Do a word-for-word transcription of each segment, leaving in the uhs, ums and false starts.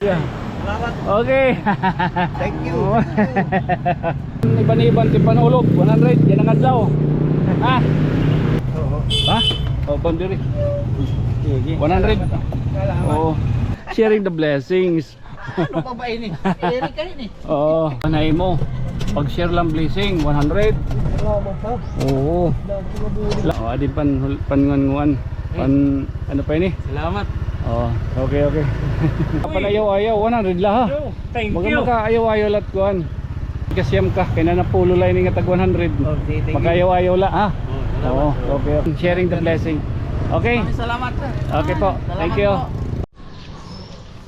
Yeah. Salamat. Okay. Thank you. Iban-iban ti panulog, one hundred, yana nga adlaw. Ha? Oo. Ha? O, bandiri. Sige. One hundred. Salamat. Oo. Sharing the blessings. Ano pa ba ini? Eri kayo ni. Oo, anay mo. Pag-share lang blessing, one hundred. Salamat, ha? Oo. Dami ko mabuhay. La-, o, adi pan, panguan-nguan. Pan, ano pa ini? Salamat. Oo, okay, okay. Uy. Panayaw-ayaw, one hundred la, ha? Yo, thank you. Magkaayaw-ayaw la it kuan. Kasiyam ka, kay nanapulo la ini nga tag one hundred. Oh, sige, thank you. Makaayaw-ayaw la, ha? Oh, salamat. Oo, okay. Sharing the blessing. Okay? Maraming salamat, sir. Okay po. Ah, salamat po. Thank you.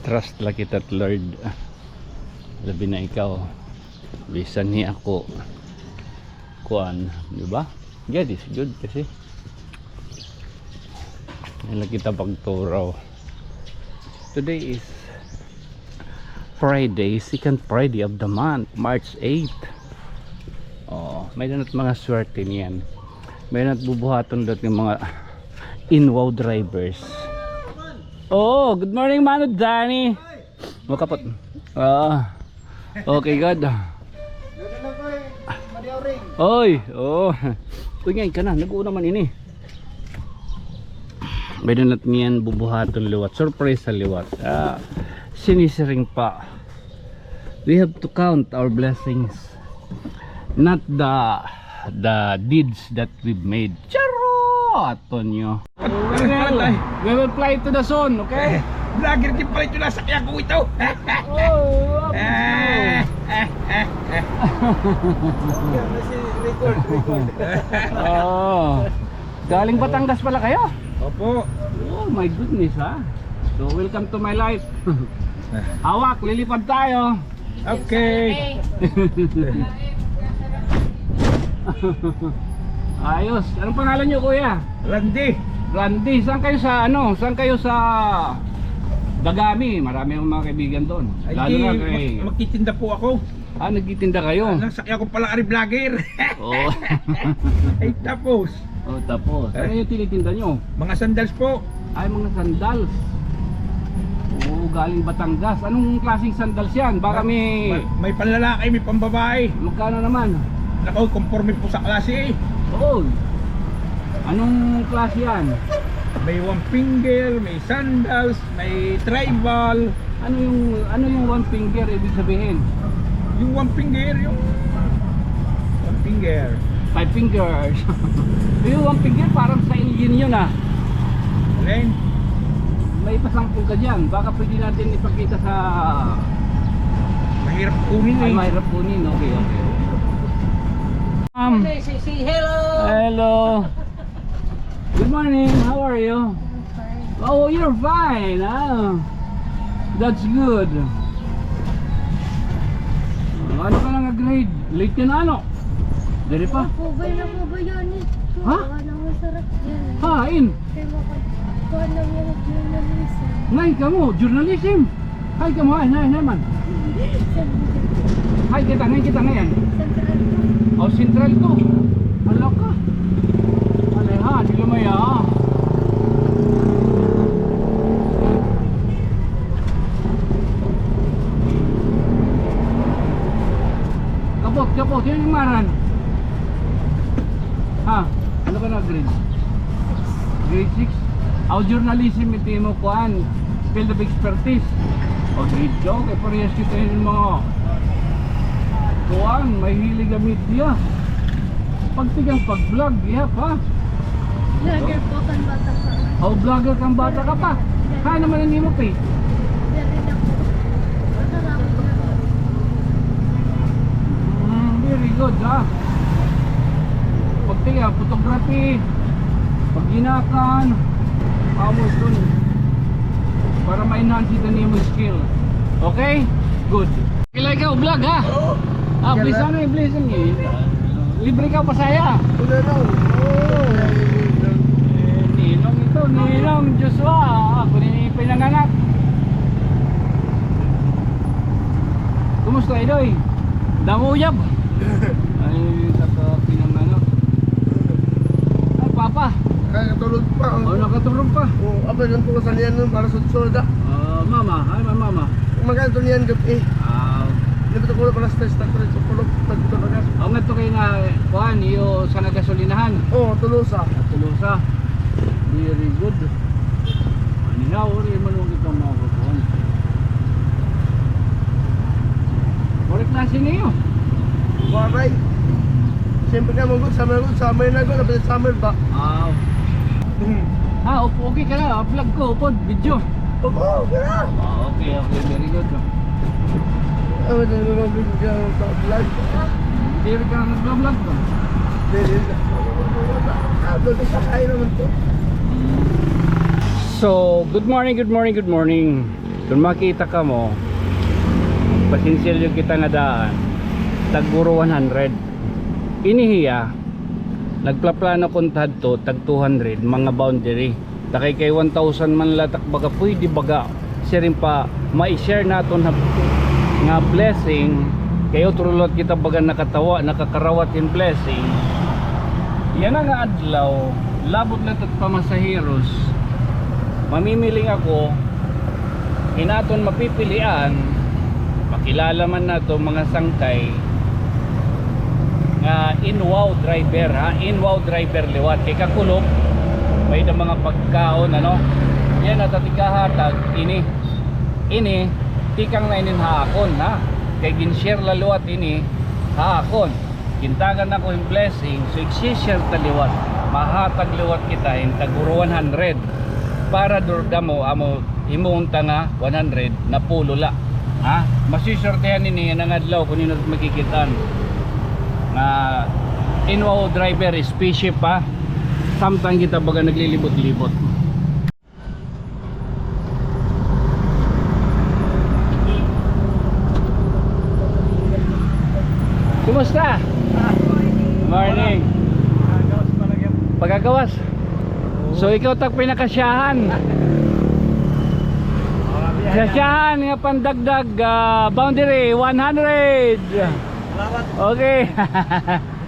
Trust la kita, Lord. Labi na ikaw. Bisan hi ako, kuan, di ba? God is good kasi. Yan la kita pagturaw. Today is Friday, second Friday of the month, March eight. Oh, may-ada na it mga swerte niyan. May-ada na it bubuhaton dot nga mga inwaw drivers. Oh, good morning, Mano Danny. Makapot. Ah. Okay, God. Oy, oh. Uy, ngay ka na, nag-uuna man ini. May-ada na it niyan bubuhaton liwat. Surpresa liwat. Ah, sinisiring pa. We have to count our blessings, not the, the deeds that we've made. Charot, Tonyo. We will, we will fly to the sun, okay? Eh, vlogger din pala ito, nasakyan ko ito. Oh, obviously. Eh, eh, eh, eh. Record, record. Oo. Galing Batangas pala kayo? Opo. Oh my goodness, ha? So, welcome to my life. Hawak, lilipad tayo. Okay. Ayos. Anong pangalan niyo, kuya? Randy. Randy, saan kayo sa, ano, saan kayo sa Dagami? Marami akong mga kaibigan doon. Ay, lalo na kay mag-, magtitinda po ako. Ah, nagtitinda kayo? Ah, nasakyan ko pala ari vlogger. Oo. Ay, tapos. Oh, tapos. Eh? Ano yung tinitinda nyo? Mga sandals po. Ay, mga sandals. Oo, galing Batangas. Anong klaseng sandals yan? Baka may, may, may panlalaki, may pambabae. Magkano naman? Naku, conforme po sa klase eh. Oo. Anong klase yan? May one finger, may sandals, may tribal. Ano yung, ano yung one finger ibig sabihin? Yung one finger, yung one finger. Five fingers. Yung one finger parang sa alien yun, ah. Alin? May ipasampol ka dyan. Baka pwede natin ipakita sa... Mahirap kunin eh. Ay, mahirap kunin. Okay, okay, okay. Um, say, say, say hello. Hello. Good morning, how are you? I'm fine. Oh, you're fine. Ah, that's good. Ano ka na nga grade? Late ka na, ano? Diri pa? Opo, bay na po ba yan eh? Ha? Ano, masarap yan. Hain? Kaya maka-, kuha lang yung journalism. Ngay kamo, journalism? Hay kamo, hay, hay, hay man. Hay kita, hay kita ngay-an. Central two. Oh, Central two. Hala ka. Aleha, di lumaya. Kapot, kapot. Yan yung ngaran. Ha? Ano ka na, grade? Grade six? Aw, journalism, ito mo, kuan, field of expertise. O, grade ka, okay, parehas kita yung mga, kuan, mahilig ang media. Pagtigang pag-vlog, yap, ha? Vlogger po, kan bata pa. O, vlogger kan bata ka pa. Ha, naman ang imo, Pete? Vlogger na po. Masarap na po. Mm, very good, ha? Pagtiya, photography, pagginakan, amo dun. Para ma-enhance it an imo skill. Okay? Good. Kila ikaw, vlog, ha? Oo. Ah, blessing eh, blessing eh. Libre ka pa saya. Wala na. Oo. Eh, Ninong ito, Ninong Joshua. Ako ni pinanganak. Kumusta, Idoy? Damo uyab. Ay, sa pinanganak. Ay, papa. Ay, natulog pa. Oh, nakatulog pa. Oh, abay lang po sa niyan nun para sa sunod, ah. Ah, mama. Ay, mama. Magkano to niyan gab-i? Ah. Di ba to kulop alas tres, tag tres, kulop, tag tres. Aw, ngadto kay nga, kuan, iyo sa nagasolinahan. Oo, Tolosa. Sa Tolosa. Very good. Anyhow, uri man kita mga kuan. Uri klase niyo. Waray. Siyempre ka, mangod, summer, mangod, summer na, mangod, summer ba? Ah. Hmm. Ah, op-, okay ka na. Vlog ko, upod, video. Oo, okay na. Ah, okay, okay, very good. Oh, ano naman, video ka, vlog? Diri ka nagba-vlog ba? Diri na. Ah, doon sa kaya naman to. So, good morning, good morning, good morning. Kon makita kamo, pasensya la kita nga daan. Tag-uro one hundred. Ini hiya, nagplaplano kon hadto, tag two hundred, mga boundary. Takay kay one thousand man la tak baga, pwede baga. Siring pa, mai-share naton ha, nga blessing. Kay utro liwat kita baga nakatawa, nakakarawat hin blessing. Yana nga adlaw, labot la it pamasaheros. Mamimiling ako, hin aton mapipilian, makilala man nato mga sangkay nga in-wow driver, ha, in-wow driver liwat. Kay kakulop, may-ada mga pagkaon, ano. Yana it at ikahatag, ini, ini, tikang na inin ha akon, ha. Kay gin-share la liwat ini ha akon. Gintagan nako hin blessing, so ig-share ta liwat. Mahatag liwat kita hin tag-uro one hundred. Para durdamo, amo, himuon ta nga one hundred, napulo la. Ha? Masiswertehan ini yana nga adlaw kon hin-o makikit-an. Nga in-wow driver, spaceship, ha? Samtang kita baga naglilibot-libot. Kumusta? Ah, morning. Morning. Pagagawas pa lagi. Pagagawas? Oo. So, ikaw tak pinakasyahan. Sasyahan nga pandagdag, ah, boundary, one hundred. Salamat. Okay.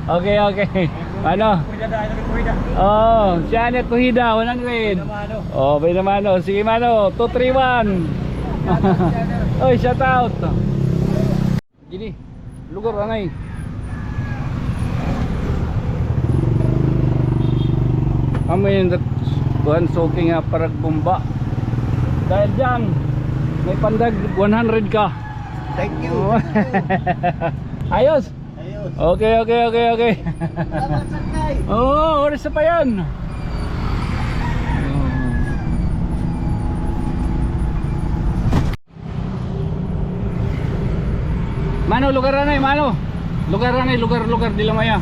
Okay, okay. Ano? Kuhida da, ano, kuhida? Oh, siya na kuhida, one hundred. Pwede naman, oh. Oh, pwede naman, oh. Sige, mano, two three one. Oy, shout out. Gini, lugar anay. Amo ini, kuan, suking nga paragbomba. Dahil diyan, may pandag one hundred ka. Thank you. Oh. Ayos. Ayos. Okay, okay, okay, okay. Salamat, Sakay. Oo, oras na pa yan. Mano, lugar anay, mano. Lugar anay, lugar, lugar, di la maya.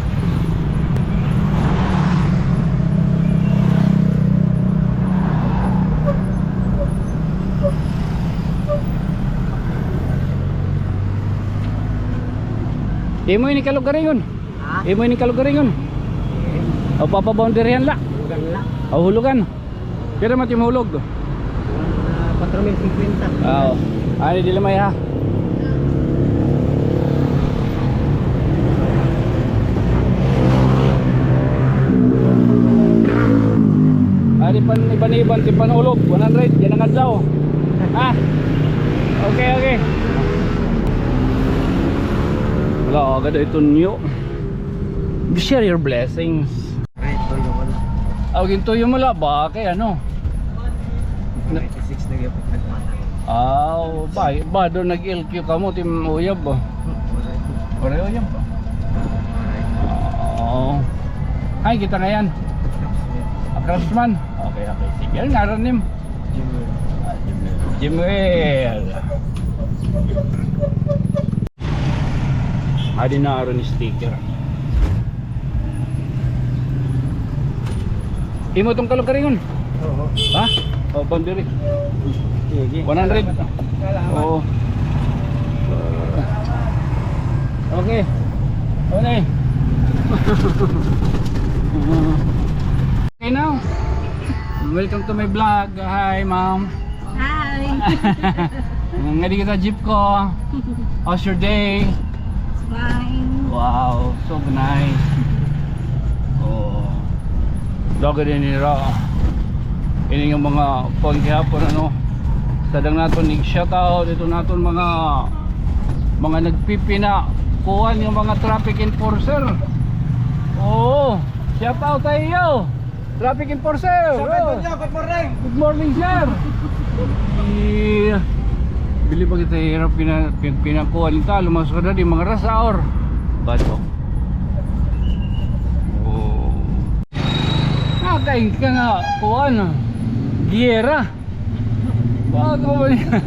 Imo ini kalugaringon? Ha? Imo ini kalugaringon? Eh. O, papaboundaryhan la? Hulugan la. O, hulugan. Pira man it imo hulog? Ah, kwatro mil singkwenta. Ah, oo. Ay, di la maya. Ay, di pan, iban-iban, di pan hulog, one hundred, yana nga adlaw. Ah. Okay, okay. Wala, agad ito niyo. Share your blessings. Aw, gintuyo mo la ba? Kay ano? Ninety-six na gyapon nagmata. Aw, ba, ba, do nag-L Q kamo, tim uyab ba? Waray uyab ba? Oo. Ay, kita ngayan. Ah, Craftsman. Okay, okay. Sige, ano ngaran nim? Jimuel. Ah, Jimuel. Jimuel. Adi na aron sticker. Imo tong kalugaringon? Oo. Ha? O, boundary. Sige. One hundred. Salamat. Oo. Okay. Okay. Okay, now. Welcome to my vlog. Hi, ma'am. Hi. Ngadi kita jeep ko. How's your day? It's fine. Wow, so nice. Oh. Daw gani nira. Ini nga mga kuan gihapon, ano? Sadang naton ig-shout out ito naton mga, mga nagpipina, kuan, yung mga traffic enforcer. Oo, shout out sa iyo. Traffic enforcer. Sir, good morning. Good morning, sir. Iya. Bili pa kita hirap pina-, pin-, pinakuha nito. Lumas ka na di mga rush hour. Bato. Oh. Nakain ka nga, kuha na. Giyera. Bago ba niya?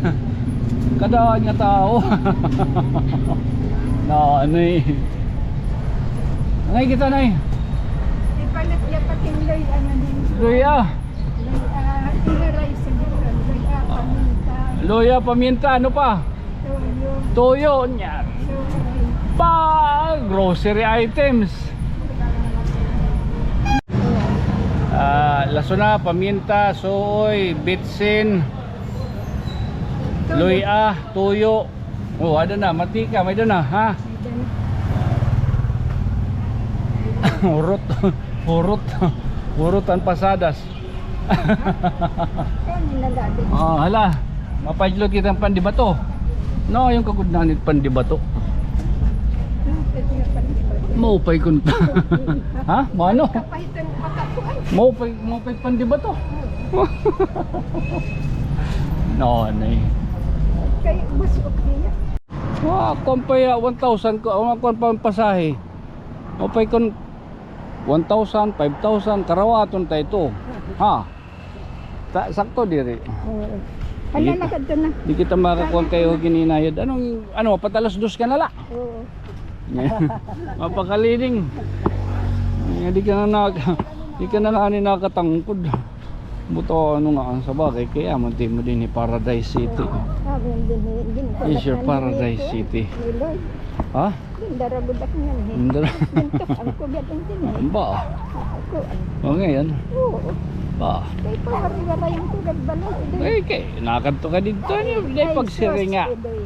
Kadaan nga tao. Na, ano eh. Angay kita, Nay. Ipalit niya pati yung loy, ano din. Loy, ah. Loy, ah, tinaray sa gitna. Loy, ah, paminta. Loy, ah, paminta. Ano pa? Toyo. Toyo niyan. Toyo. Pa, grocery items. Ah, lasuna, paminta, suoy, bitsin, luya, toyo. Oh, ada na, matika, may-ada na, ha? Hurot, hurot, hurot an pasadas. Kaya nila dati. Oh, hala. Mapaidlot kita hin pandibato. No, yung kagudnan it pandibato. Maupay kun. Ha? Mano? Kapahitan makakuan. Maupay, maupay pandibato. No, ano eh. Kay mas okay niya. Wa, kuan pa ya, one thousand ko, ang kuan pa ang pasahe. Maupay kun one thousand, five thousand, karawaton ta ito. Ha? Ta-, sakto diri. Oo. Hala, lakad ka na. Di kita makakuan kayo gininayad. Anong, ano, patalas dos ka na la? Oo. Mapakalining. Ay, di ka na nag-, di ka na nga ni nakatangkod. Buto, ano nga, ang sabagay, kaya man di mo din Paradise City. Ah, yun din, yun din. Is your Paradise City. Ni Lord. Ha? Gindara gud ako niyan, eh. Gindara. Gintuk ang kugat ang tiyan, eh. Ba? Ako, ano. O, ngayon? Oo. Ba? Kay pawari-waray ang kugat balay, eh. Ay, kay, nakadto ka dito, ano, ay, pagsiringa.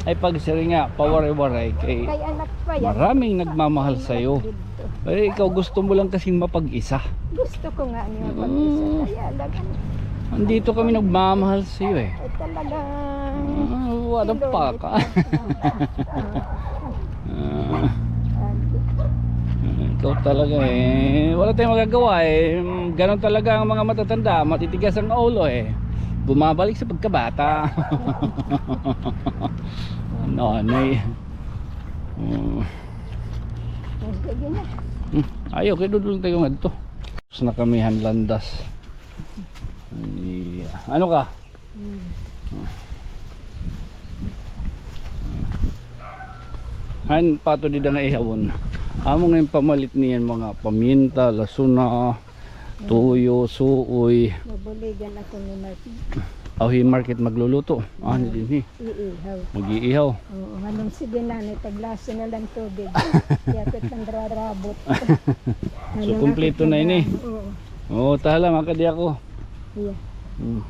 Ay, pagsiringa, pawari-waray, kay anak pa yan. Maraming nagmamahal sa'yo. Ay, ikaw gusto mo lang kasing mapag-isa. Gusto ko nga niya pag-isa. Mm. Kaya lang, ano. Andito kami nagmamahal sa'yo, eh. Ay, talagang ah, what the fuck? Ah. Ah, ikaw talaga eh. Wala tayong magagawa eh. Ganon talaga ang mga matatanda. Matitigas ang ulo eh. Bumabalik sa pagkabata. Ano, ano eh. Hmm. Sige na. Hmm. Ayaw, kay dudulong tayo ngadto. Tapos na kami han landas. Iya. Ano ka? Hmm. Han pato dida nga ihawon. Amo nga yung pamalit niyan mga paminta, lasuna, toyo, suoy. Mabuligan ako ni Martin. Aw, hi Market magluluto. Ah, ni dinhi. Iihaw. Mag-iihaw. Oo, anong sige na, ni taglasa na lang tubig. Kaya ko itong rarabot. So, kumpleto na ini. Oo. Oo, tahala, makadi ako. Iya. Hmm.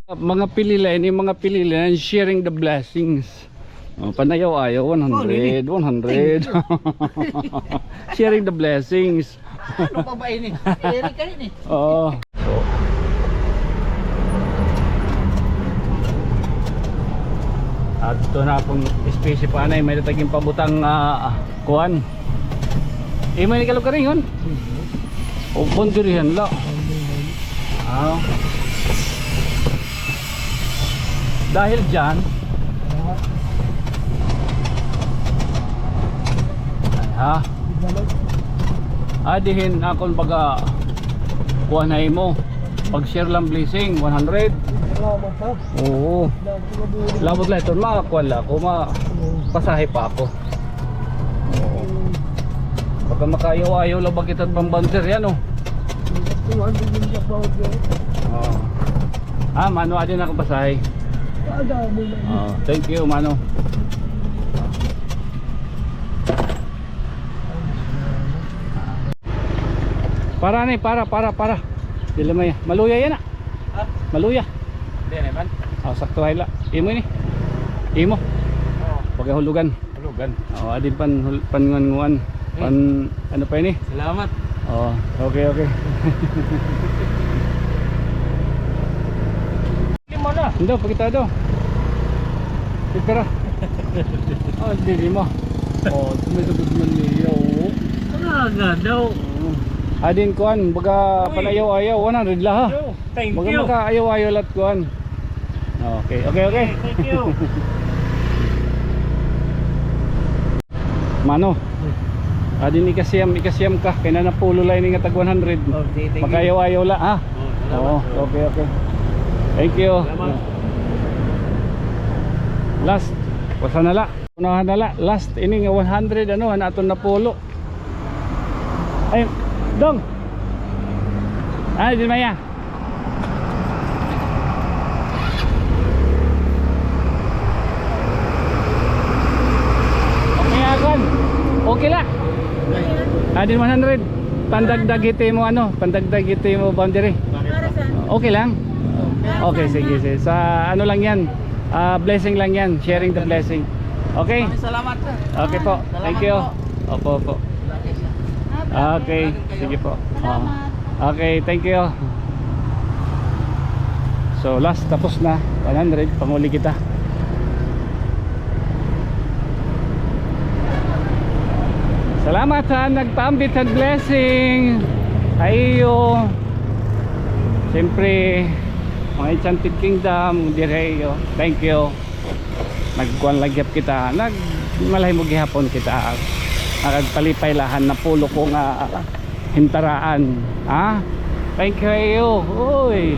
Mga pilila, ini mga pilila, sharing the blessings. Oh, panayaw-ayaw, one hundred, one hundred. Sharing the blessings. Ano pa ba ini? Eri kayo ni. Oo. So, adto na akong espesye pa anay, may datagin pabutang, ah, kuan. Imo ni kalugaringon? O, pundirihan la. Ah. Dahil dyan, ha? Ah, dihin akon baga kuha na imo. Pag-share lang blessing, one hundred. Salamat, ha? Oo. Salamat la iton, makakuha la ako, ma-, pasahe pa ako. Oo. Baka makayaw-ayaw la ba kita pambander yan, oh. Two hundred yung sa powder. Oo. Ah, mano, adi na akong pasahe. Ah, dami na. Oh, thank you, mano. Para ni, para, para, para. Dili may, maluya yana. Ha? Maluya. Hindi naman. Oh, sakto ay la. Imo ini. Imo. Oo. Pagkahulugan. Hulugan. Oh, adi pan, hul-, pan nguan, nguan. Eh. Pan, ano pa ini? Salamat. Oh, okay, okay. Hindi mo na. Hindi, pakita daw. Titira. Ah, diri ma. Oh, tumay sa good man niya, oh. Ano nga daw? Adin kuan, baga panayaw-ayaw, one hundred la ha. Yo, thank you. Baga makaayaw-ayaw lat kuan. Okay, okay, okay. Thank you. Mano. Adin ikasiyam, ikasiyam ka, kay nanapulo la ini nga tag one hundred. Oh, sige, thank you. Makaayaw-ayaw la ha. Oh, salamat. Oo, okay, okay. Thank you. Salamat. Last. Usa na la. Unahan na la. Last ini nga one hundred, ano, an aton napulo. Ay, Dong. Ay, di maya. Okay, akon. Okay la. Adin one hundred. Pandagdag hit imo, ano, pandagdag hit imo boundary. Para saan? Okay lang. Okay, sige, sige. Sa ano lang yan. Ah, blessing lang yan. Sharing the blessing. Okay? Maraming salamat, sir. Okay po. Salamat po. Thank you. Opo, opo. Okay, sige po. Salamat. Okay, thank you. So, last, tapos na. One hundred, panguli kita. Salamat ha nagpaambit han blessing. Ayo. Siyempre, mga Enchanted Kingdom, diri ha iyo. Thank you. Nagkuan la gihap kita, nag-, malahimog gihapon kita. Nakagpalipay la han napulo ko nga hintaraan. Ha? Thank you ha iyo. Uy.